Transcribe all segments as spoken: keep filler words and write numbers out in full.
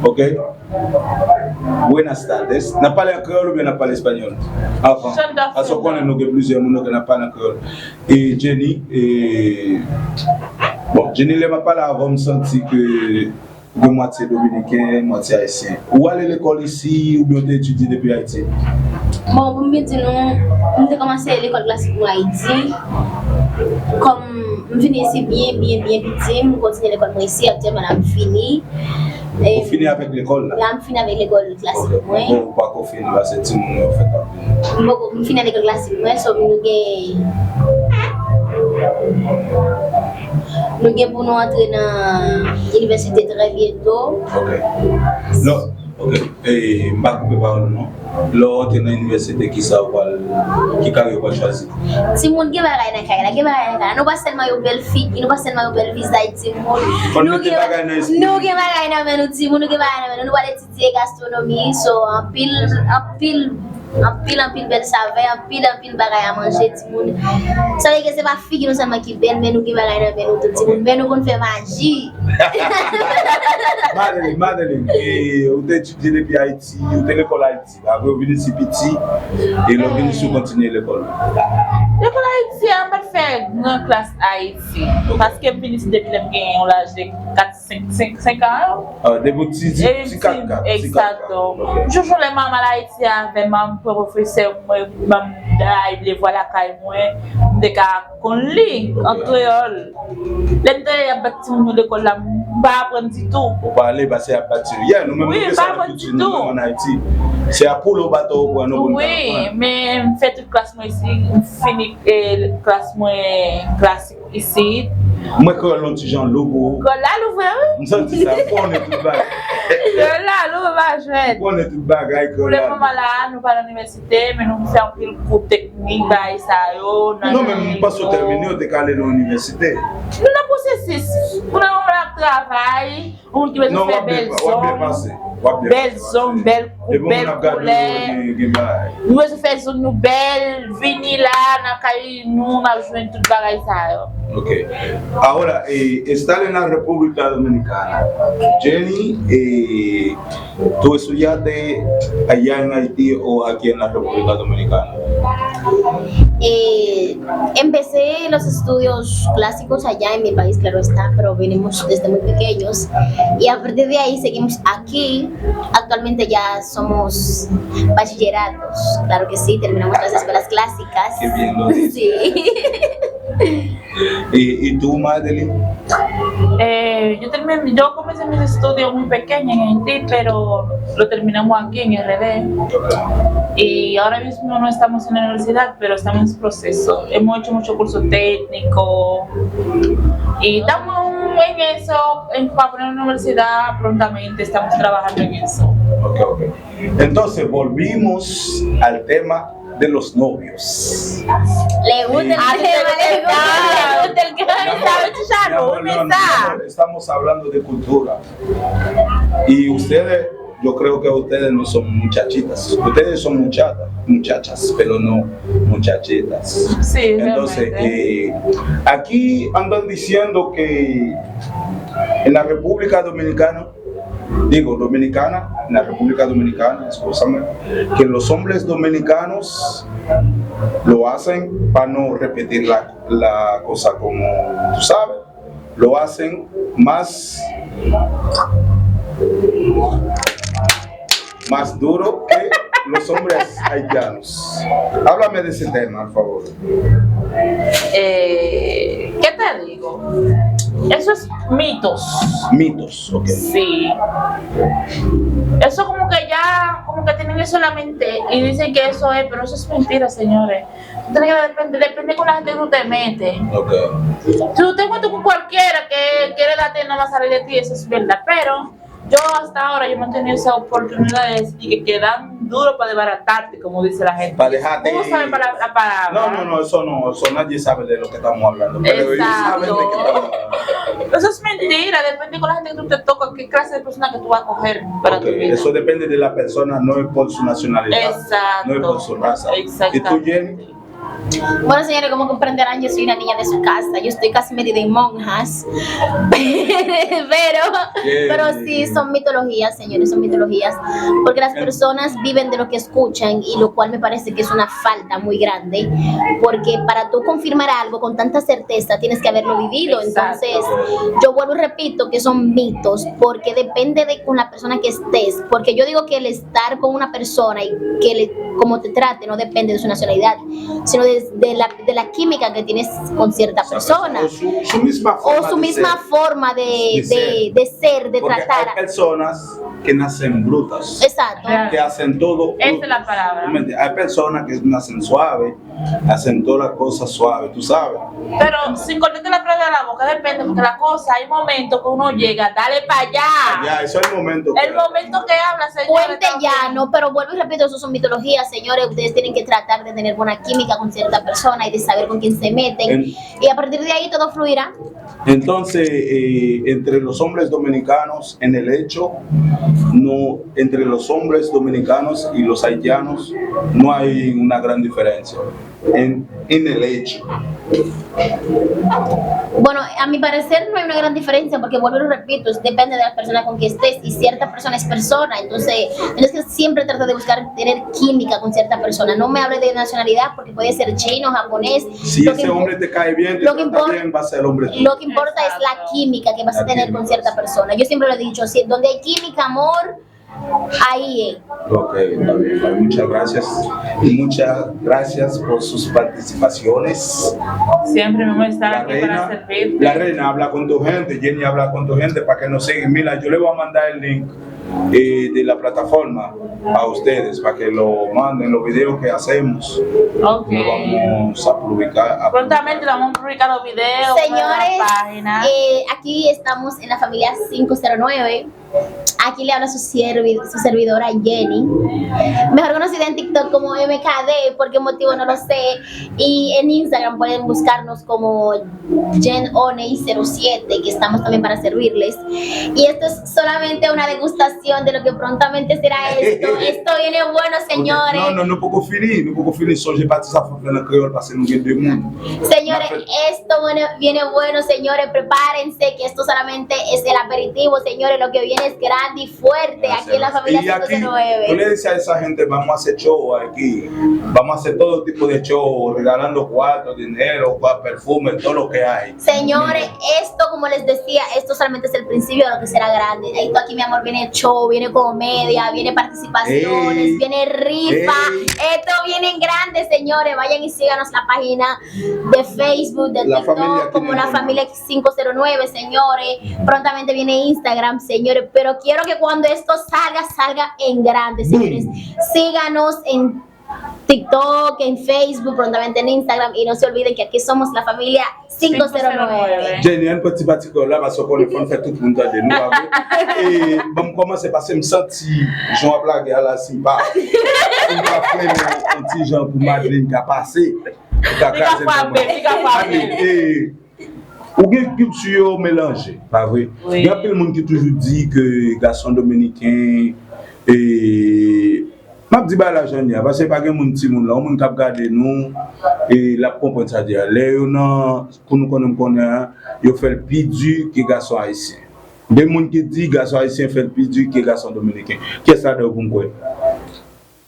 Ok? Buenas tardes. N ap pale an kreyòl oubyen n ap pale espanyòl? Avan. Paske w konnen nou gen plizyè moun, ok, n ap pale an kreyòl. E Jenny, e, bon, Jenny, lè m ap pale avè w, m santi ke ou gen mwatye dominiken, mwatye ayisyen. Ou ale lekòl isi oubyen ou te etidye depi Ayiti? Bon, pou m byen di nou, m te kòmanse lekòl klasik mwen Ayiti. Kòm m vini isi byen, byen, byen piti, m kontinye lekòl mwen isi, aktyèlman la m fini. Ou fini avèk lekòl la? La m fini avèk lekòl klasik mwen. Bon, ou pako fini, paske timoun yo fèk ap vini. M poko, m fini avèk lekòl klasik mwen, so nou gen, nou gen pou nou antre nan inivèsite trè byento. Ok. Non, ok. E, m pa koupe pawòl ou non. Lè w antre nan inivèsite, kisa ou pral, ki karyè ou pral chwazi? Timoun, gen bagay nan kay la, gen bagay nan kay la. Nou pa sèlman yon bèl figi, nou pa sèlman yon bèl vizaj, timoun. Fò n mete bagay nan espri. Nou gen bagay nan men nou, timoun, nou gen bagay nan men nou. Nou pral etidye gastwonomi, so anpil, anpil, anpil, anpil bèl savè, anpil, anpil bagay a manje, timoun. Sa vle di se pa figi nou sèlman ki bèl, men nou gen bagay nan men nou tou, timoun. Men nou konn fè maji. Madeline, Madeline, e, ou te etidye depi Ayiti, ou te lekòl Ayiti. Apre w vin isi piti, e lè w vin isi w kontinye lekòl. Lekòl Ayiti a, m pa t fè gran klas Ayiti. Ok. Paske m vin isi depi lè m gen yon laj de kat, senk, senk, senk an. Ah, depi w ti, ti, ti kat kat, ti kat kat. Egzakto. Ok. Jou jou lè m al Ayiti avè m, m pran pwofesè mwen, m bay devwa lakay mwen, m te ka konn li an kreyòl. Lè n te y ap bat timoun yo lekòl la, m pa aprann ditou. Ou pa ale, paske y ap bat timoun. Yeah, nou menm nou gen sa nan kilti nou menm ann Ayiti. Se a poul ou bat ou pran nou pou n ta aprann. Wi, men m fè tout klas mwen isi, m fini, eh, klas mwen klasik isi. Mwen kreyòl yon ti jan lou pou ou. Kreyòl la lou vre, wi. M santi sa, m konnen tout bagay. Kreyòl la lou, pa jwèt. M konnen tout bagay, kreyòl la lou. Pou le moman la, nou pa nan inivèsite, men nou fè anpil kou teknik, bagay sa yo. Non, men m panse w tèmine, w te ka ale nan inivèsite. Nou nan pwosesis. Pou le moman la, n ap travay. Yon moun ki bezwen fè bèl zong, bèl zong, bèl kou, bèl koulè. Nou bezwen fè zong nou bèl, vini la, nan kay nou, n ap jwenn tout bagay sa yo. Ok. Ahora, eh, estar en la República Dominicana. Jenny, eh, ¿tú estudiaste allá en Haití o aquí en la República Dominicana? Eh, empecé los estudios clásicos allá en mi país, claro está, pero venimos desde muy pequeños. Y a partir de ahí seguimos aquí. Actualmente ya somos bachilleratos, claro que sí, terminamos las escuelas clásicas. Qué bien lo dices. Sí. ¿Y, y tú, Madeline? Eh, yo terminé, yo comencé mis estudios muy pequeña en Haití, pero lo terminamos aquí en R D. Y ahora mismo no estamos en la universidad, pero estamos en su proceso. Hemos hecho mucho curso técnico y estamos en eso, en, para poner una universidad prontamente, estamos trabajando en eso. Ok, ok. Entonces, volvimos al tema de los novios. Le gusta el tema, le gusta, le gusta el tema. Mi amor, mi amor, no, no, mi amor, estamos hablando de cultura. Y ustedes, yo creo que ustedes no son muchachitas. Ustedes son muchachas, muchachas, pero no muchachitas. Sí, realmente. Entonces, eh, aquí andan diciendo que en la República Dominicana, digo, Dominicana, en la República Dominicana, escúchame, que los hombres dominicanos lo hacen, para no repetir la, la cosa como tú sabes, lo hacen más, más duro que los hombres haitianos. Háblame de ese tema, por favor. Eh, ¿qué te digo? Eso es mitos. Mitos, ok. Sí. Eso como que ya, como que tienen eso en la mente y dicen que eso es, pero eso es mentira, señores. Tú tienes que depender, depende con la gente que tú te metes. Ok. Si tú te metes con cualquiera que quiere darte nada más salir de ti, eso es verdad. Pero yo hasta ahora yo no he tenido esa oportunidad de decir que quedan duro para desbaratarte, como dice la gente. Para dejarte. Úsame para la palabra. No, no, no, eso no, eso nadie sabe de lo que estamos hablando. Pero ellos saben de qué estamos hablando. Eso es mentira, depende con la gente que tú te toques, qué clase de persona que tú vas a coger para tu vida. Ok, eso depende de la persona, no es por su nacionalidad, no es por su raza. Exacto. ¿Y tú, Jenny? Bueno, señores, como comprenderán, yo soy una niña de su casa. Yo estoy casi metida en monjas. Pero, pero sí, son mitologías, señores, son mitologías. Porque las personas viven de lo que escuchan, y lo cual me parece que es una falta muy grande. Porque para tú confirmar algo con tanta certeza, tienes que haberlo vivido. Entonces, yo vuelvo y repito que son mitos, porque depende de con la persona que estés. Porque yo digo que el estar con una persona y que le, como te trate no depende de su nacionalidad, sino de, de la, de la química que tienes con cierta persona. O su, su misma forma de ser. O su misma forma de, de ser, de tratar. Porque hay personas que nacen brutas. Exacto. Que hacen todo bruto. Esa es la palabra. Hay personas que nacen suaves, hacen todas las cosas suaves, tú sabes. Pero sin cortarte la palabra de la boca, depende, porque la cosa, hay momentos que uno llega, dale para allá. Ya, eso es el momento. El momento que habla, señores. Puente llano, pero vuelvo y repito, eso son mitologías, señores. Ustedes tienen que tratar de tener buena química con cierta persona y de saber con quién se meten. Y a partir de ahí todo fluirá. Entonces, eh, entre los hombres dominicanos en el hecho, no, entre los hombres dominicanos y los haitianos no hay una gran diferencia en, en el hecho. Bueno, a mi parecer no hay una gran diferencia porque vuelvo y lo repito, depende de las personas con que estés y cierta persona es persona, entonces tienes que siempre tratar de buscar tener química con cierta persona. No me hable de nacionalidad porque puede ser chino, japonés. Si ese hombre te cae bien, te trata bien, va a ser el hombre tuyo. Lo que importa es la química que vas a tener con cierta persona. Yo siempre lo he dicho, si, donde hay química, amor, ahí es. Ok, está bien. Muchas gracias. Y muchas gracias por sus participaciones. Siempre vamos a estar aquí para servirte. La reina habla con tu gente, Jenny habla con tu gente para que nos sigan. Mira, yo le voy a mandar el link eh, de la plataforma a ustedes para que lo manden los videos que hacemos. Ok. Lo vamos a publicar. Prontamente lo vamos a publicar los videos. Señores, eh, aquí estamos en la familia cinco cero nueve. Aquí le habla su, siervi- su servidora Jenny, mejor conocida en TikTok como M K D, por qué motivo no lo sé. Y en Instagram pueden buscarnos como Jen Oney cero siete, que estamos también para servirles. Y esto es solamente una degustación de lo que prontamente será esto. Esto viene bueno, señores. No, no, nou poko fini, nou poko fini. Sonje pati sa fò fè nan kreyòl, paske nou gen de moun. Señores, esto viene bueno, señores. Prepárense, que esto solamente es el aperitivo, señores. Lo que viene es grande y fuerte aquí en la familia cinco cero nueve. Tú le dices a esa gente, vamos a hacer show aquí, vamos a hacer todo tipo de show, regalando cuartos, dinero, perfume, todo lo que hay. Señores, esto, como les decía, esto solamente es el principio de lo que será grande. Esto aquí, mi amor, viene show, viene comedia, viene participaciones, viene rifa. Esto viene en grande, señores. Vayan y síganos la página de Facebook, de TikTok, como La Familia cinco cero nueve, señores. Prontamente viene Instagram, señores. Pero quiero que cuando esto salga, salga en grande, señores. Síganos en TikTok, en Facebook, prontamente en Instagram. Y no se olviden que aquí somos la familia cinco cero nueve. Jenny, ann pran ti pati kreyòl la, paske w konnen fò n fè tout moun tande nou, pa vre? E, ban m kòmanse, paske m santi jan w ap lage a la, si m pa, si m pa frennen yon ti jan pou Madeline ka pase, pou ka kraze l pou mwen. Madeline, e, ou gen kilti yo melanje, pa vre? Gen anpil moun ki toujou di ke gason dominiken, e, M ap di bagay la jan l ye a, paske pa gen moun timoun la, yon moun k ap gade nou, e l ap konprann sa di a. Lè yo nan, pou nou konnen, m konnen an, yo fè l pi di ke gason ayisyen. Gen moun ki di gason ayisyen fè l pi di ke gason dominiken. Kiyès ladan yo pou m kwè?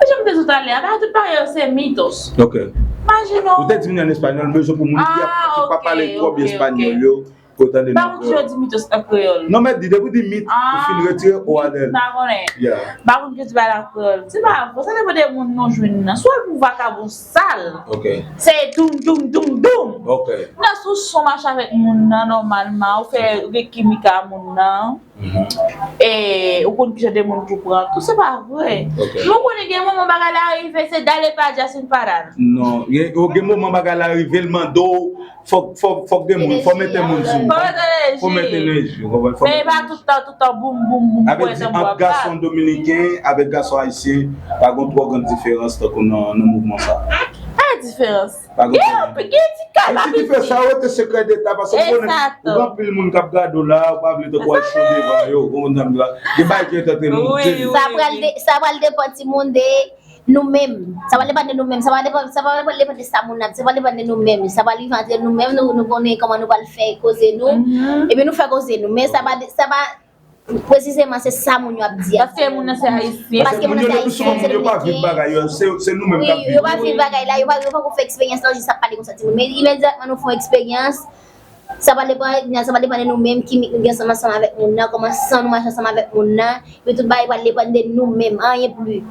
E jan m te di w talè a, bagay tout bagay yo se mitos. Ok. Imajine w. Ou te di m li an espanyòl, m bezwen pou moun ki ap, ki pa pale twò byen espanyòl yo. Ou tande nan kreyòl. Pa konn kijan yo di mitos an kreyòl. Non, men di, depi w di mit, ou fin retire o a de l. M pa konnen. M pa konn kijan yo di bagay la an kreyòl. Se pa vre, sa depann de moun nou jwenn nan. Swa l pou vakabon sal. Se doum, doum, doum, doum. Nan sou son mache avèk moun nan nòmalman, ou fè gen kimik a moun nan. E ou konn kijan de moun pou pran tou, se pa vre. Men ou konnen gen moman bagay la rive, se dale pa dja sin paral. Non, gen, gen moman bagay la rive, l mande w, Fòk, fòk, fòk gen moun, fòk mete moun sou moun. Fòk mete enerji, w konprann? Fòk mete enerji. Men e pa tout tan, tout tan, boum, boum, boum, pwè tanbou ap bat. Avèk di, ant gason dominiken avèk gason ayisyen, pa gen twò gran diferans tankou nan, nan mouvman sa. Pa gen diferans. Pa gen diferans. Gen, gen ti kal pa piti. Ti diferans sa yo rete sekrè deta, paske ou konnen, ou gen anpil moun k ap gade w la, ou pa vle tankou al cho devan yo, ou konprann sa m di la? Gen bagay ki ret ant nou. Wi, wi, wi. Sa pral de-, sa pral depann timoun de nou menm. Sa pa depann de nou menm. Sa pa depann, sa pa depann de sa moun nan, sa pa depann de nou menm. Sa pa rive antre nou menm, nou, nou konnen kòman nou pral fè koze nou. Epi nou fè koze nou. Men sa pa, sa pa presizeman se sa moun yo ap di a. Paske moun nan se ayisyen. Paske moun nan se ayisyen, se yo pa viv bagay yo, se se nou menm k ap Wi, yo pa viv viv. Bagay la, yo pa, yo pa ko fè eksperyans la, jis ap pale konsa ti moun. Men imedyatman nou fè yon eksperyans, sa pa depann, sa pa depann de nou menm, kimik nou gen ansanm ansanm avèk moun nan, kòman san nou mache ansanm avèk moun nan, men tout bagay pral depann de nou menm, anyen plis.